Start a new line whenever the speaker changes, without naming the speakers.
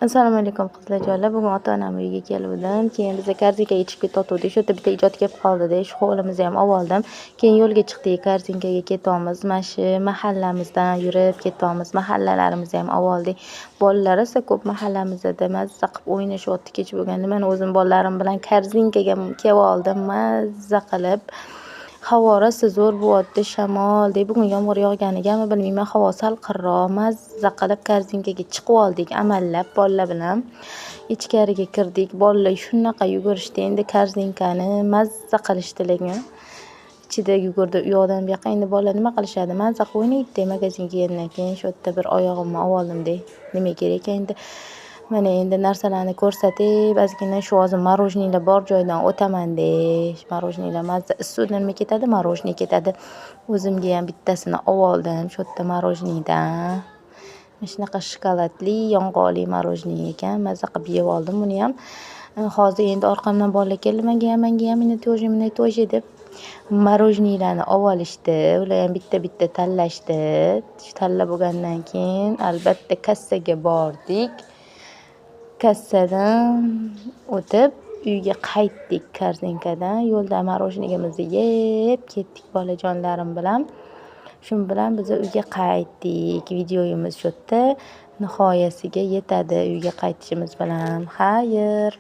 Assalomu alaykum, qizlarjonlar. Bugun ota-onam uyiga keluvdim. Keyin biza korzinkaga chiqib ketayotgandik. Shu yerda bitta ijod kelib qoldi-da. Shu hovlimizni ham oldim. Keyin yo'lga chiqdik, korzinkaga ketyapmiz. Mana shu mahallamizdan yurib ketyapmiz. Mahallalarimizni ham oldik. Bolalar esa ko'p mahallamizda mazza qilib o'ynashyapti kech bo'lganda. Men o'zim bolalarim bilan korzinkaga kelib oldim, mazza qilib. Havo rosa zo'r bo'lyapti, shamol. Bugun yomg'ir yog'ganigami bilmayman, havo salqinroq. Mazza qilib korzinkaga chiqib oldik amallab bolalar bilan. Ichkariga kirdik. Bolalar shunaqa yugurishdi, endi korzinkani mazza qilishdi lekin. Ichida yugurdi u yoqdan bu yoqqa. Endi bolalar nima qilishadi? Mazza qilib o'ynaydi magazinga kelgandan keyin. Shu yerda bir oyog'imni oldim-da. Nima kerak ekan endi? Mana endi narsalarni ko'rsatib, ozgina shu hozir мороженое lar bor joydan o'taman-da. Мороженое lar mazza, issiqda nima ketadi? Мороженое ketadi. O'zimga ham bittasini oldim shu yerda мороженое dan. Mana shunaqa shokoladli, yong'oqli мороженое ekan. Mazza qilib yeb oldim buni ham. Hozir endi orqamdan bolalar keldi, "Menga ham, menga ham, мне тоже, мне тоже", deb мороженое larni olishdi. Ular ham bitta-bitta tanlashdi. Tanlab bo'lgandan keyin albatta kassaga bordik. Kassadan o'tib uyga qaytdik korzinkadan. Yo'lda мороженое mizni yeb ketdik bolajonlarim bilan. Shu bilan biz uyga qaytdik. Videomiz shu yerda nihoyasiga yetadi uyga qaytishimiz bilan. Xayr.